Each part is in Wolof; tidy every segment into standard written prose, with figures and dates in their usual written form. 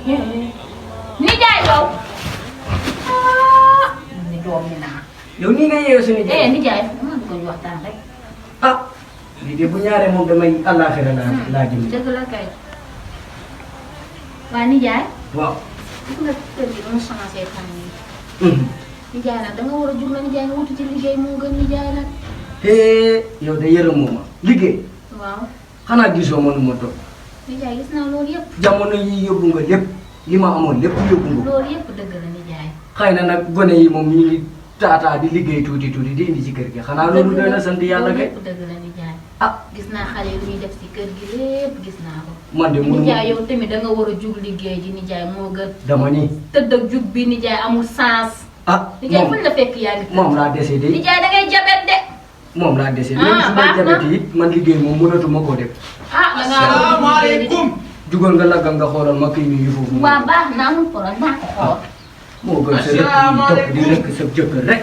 nijaay yow ni doom ni naa yow nii nga yeewu si nijaay nijaay dama bëgg waxtaan rek lii de bu ñaaree moom damay àllaaxira laa jëm dëgg la kay waa nijaay waaw gis nga kër gi dama changé fan yi nijaay nag da nga war a jug na nijaay nga wuti ci liggéey moo gën nijaay nag yow de yërëmoo ma liggéey waaw xanaa gisoo ma nu ma toog nijaay gis naa loolu yëpp jamono yi yóbbu nga lépp li ma amoon lépp yóbbu nga loolu yëpp dëgg la nijaay xëy na nag gone yi moom ñu ngi taataa di liggéey tuuti di indi ci kër gi xanaa loolu doy na sant yàlla kay dëgg la nijaay ah gis naa xale yi ñuy def ci kër gi lépp gis naa ko man de mënu nijaay yow tamit da nga war a jug liggéey ji nijaay moo gën dama ni tëdd ak jug bi nijaay amul sens nijaay fan la fekk yaa ngi moom laa décédé nijaay da ngay jabet de moom laa décédé même su ma jabet it man liggéey moom mënatuma koo def asalaamaaleykum jugal nga lagga nga xoolal ma kii nii foofu waa baax na amul problème maa ko xool moo gën sa rek topp di lekk sa jëkkër rek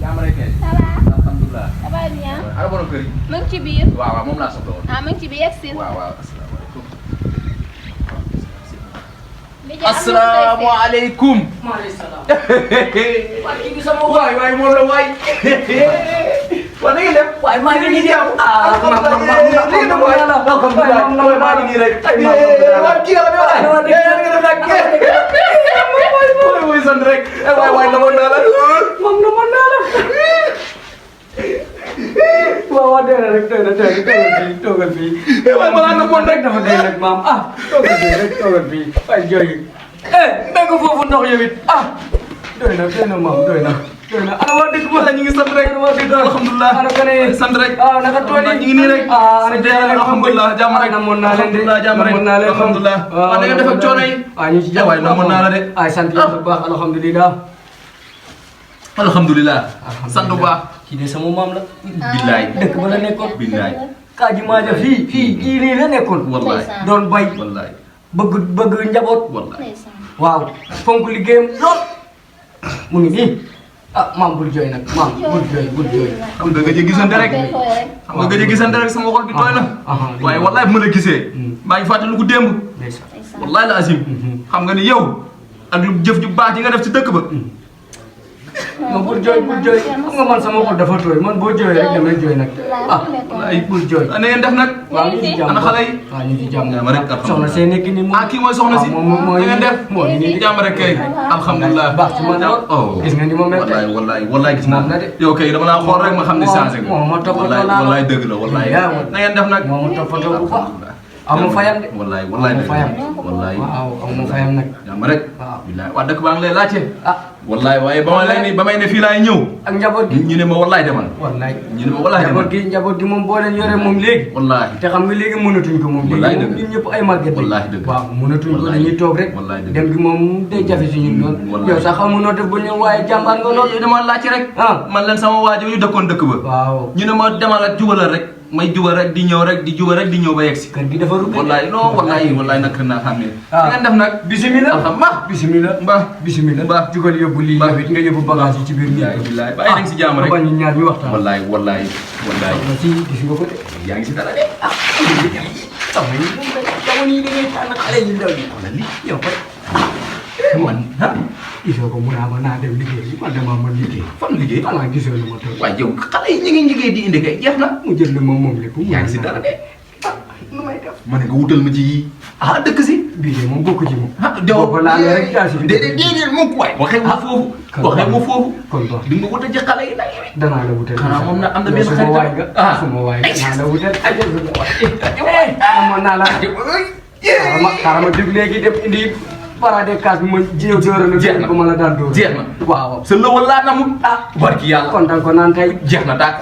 jàmm rek kay ça va alhamdulilah ça va bien ana borom kër yi ma ngi ci biir waaw waaw moom laa soxla woon ma ngi ci biir yegsi waaw waaw asalaamaaleykum nijaay asalaamaaleykum maaleykum salaam waa kii bi sama waay waay moom la waay waa na ngeen def waay maa ngi nii di am sant rek waay waay namoon naa la moom namoon naa la waaw waaw dee na rek toogal fii waay ma laa namoon rek dafa dee nag maam toogal fii rek toogal fii waay jooy mbéy ko foofu ndox yow it doy na maam doy na ana waa dëkk ba ñu ngi sant rek ana waa dëkk alhamdulilah ana gane sant rek naka tool yi ñu ngi nii rek alhamdulilah jàmm rek namoon naa leen de jàmm rek alhamdulilah waaw da nga def ak coono yi ñu ci jàmm waay namoon naa la de sant yàlla bu baax alhamdulilah alhamdulilah sant bu baax kii de sama maam la billaay dëkk ba la nekkoon billaay Kaaji Maaja fii kii nii la nekkoon wallaay doon bay wallaay bëgg njaboot wallaay waaw fonk liggéeyam lool mu ngi nii maam bul jooy nag maam bul jooy xam nga gëj a gisante rek xam nga gëj a gisante rek sama xol bi tooy na waaye wallaay bu ma la gisee maa ngi fàttali ko démb wallaay la asim xam nga ni yow ak lu jëf ju baax ji nga def ci dëkk ba non bul jooy xam nga man sama xol dafa tooy man boo jooy rek damay jooy nag wallaay bul jooy na ngeen def nag waaw ñu ci jàmm ana xale yi waaw ñu ci jàmm ma rek soxna see nekk ni kii mooy soxna si moom na ngeen def moo ngi nii jàmm rek kay alhamdulilah baax ci man lool gis nga ni ma mel wallaay gis naa moom la de yow kay dama laa xool rek ma xam ni changé nga moo ma toppatoo naa wallaay dëgg la wallaay na ngeen def nag moo ma toppatoo bu baax amu fayam de wallaay amu fayam wallaay waaw amu fayam nag jàmm rek waaw billaay waa dëkk baa ngi lay laajte wallaay waaye ba may ne fii laay ñëw ak njaboot gi ñu ne ma wallaay demal wallaay ñu ne ma wallaay demal njaboot gi moom boo leen yore moom léegi wallaay te xam nga léegi mënatuñ ko moom wallaay léegi dëgg ñun ñëpp ay màgget wallaay dëgg waaw mënatuñ ko dañuy toog rek wallaay dëgg dem gi moom day jafe si ñun lool yow sax xamunoo def bu ñu waaye jàmbaar nga lool yow dama laajte rek man leen sama waajur yu dëkkoon dëkk ba waaw ñu ne ma demal ak jubalal rek may jubal rek di ñëw rek di jubal rek di ñëw ba yegsi kër gi dafa rubbe wallaay non wallaay nag naa xam ne ngeen def nag bismillah bismillah mbaa bismillah mbaa jugal yóbbu lii yow it nga yóbbu bagage yi ci biir billaay billaay bàyyi nañ si jàmm rek ba ñu ñaar ñu waxtaan wallaay na si gis nga ko de yaa ngi si dara de sama yi jamono yi da ngay tànn xale yu ndaw yi wala li yow ko man gisoo ko mun naa dem liggéey man dama mën liggéey fan liggéey xanaa gisoo lu ma toog waaye yow xale yi ñu ngi liggéey di indi kay jeex na mu jël ma moom lépp yaa ngi si dara de nu may def ma ne nga wutal ma ci yii dëkk si bii de moom bokku ci moom jaw ko laalee rek daa si déedéet moom waay waxee ma foofu waxee ma foofu kon baax di nga wutal ci xale yi nag danaa la wutal xanaa moom na am na benn suma waay nga suma waay nga naa la wutal amoon naa la xaaral ma jóg léegi dem indi parade kaas bi ma jéew dóoral jeex na ko ma la daan dóor jeex na waaw sa lëwal laa namul barki yàlla kon danga ko naan tey jeex na daal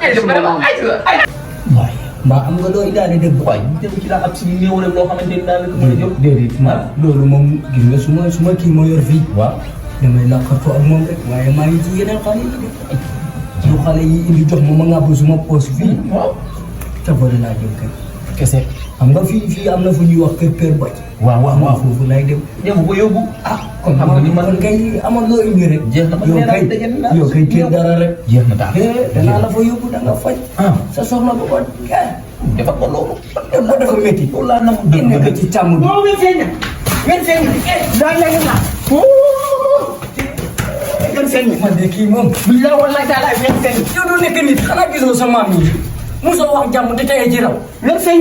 waay mbaa am nga looy daal di dégg waay dem ci laa ab si néew rek loo xamante ni daal la ko mën a jóg déedéet loolu moom gis nga su ma kii moo yor fii waaw damay laqatu ak moom rek waaye maa ngi ci yeneen xale yi lu xale yi indi jox ma ma ngàbb suma poos fii waaw ca bëri laa jëm kër kese xam nga fii am na fu ñuy wax kër baj waaw foofu lay dem dem ko yóbbu kon xam nga ni man kay amal loo indi rek jeex na yow kay kër dara rek jeex na daal danaa la fa yóbbu da nga faj sa soxla bu ko dafa ko loolu. dafa métti. loolu laa nangu dëgg nekk ci càmm bi. ngeen feeñ daa leen la ngeen feeñ man de kii moom billahi wallahi taala ngeen feeñ yow doo nekk nit xanaa gisoo sa maam yi mosoo wax jàmm te tey ci raw ngeen feeñ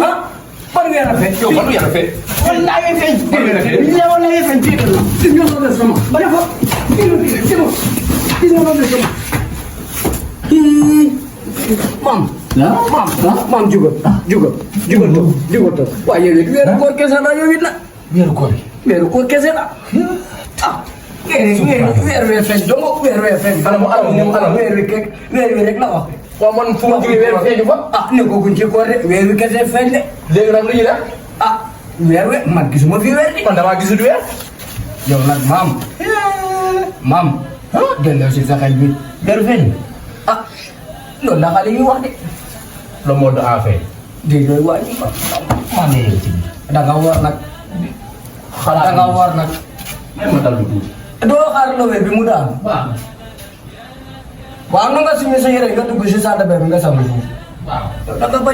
ban weer a feeñ yow ban weer a feeñ wallahi ngeen feeñ billahi wallahi ngeen feeñ dégg la gis nga loolu sama ba dafa gis nga loolu sama maam jugal to waaye yow it weeru koor kese la yow it la weeru koor kese la weer feeñ dong weer feeñ ana mu ana weer wi rek la wax waaw man fu ma jógee weer feeñu fa ne ko guñ ci koor de weer wi kese feeñ de léegi nag lu ñuy def weer wi man gisuma fi weer de man damaa gisut weer yow nag maam delloo si sa xel bi weer feeñ loolu la xale yi wax de le mode a feeñ dégg nga waa ji maa ngi yow ci da nga war nag da nga war nag même ma dal du tuuti doo xaar la weer bi mu daan waaw nu nga simi sa yére nga dugg si salle de bain bi nga sangu foofu waaw da nga bañ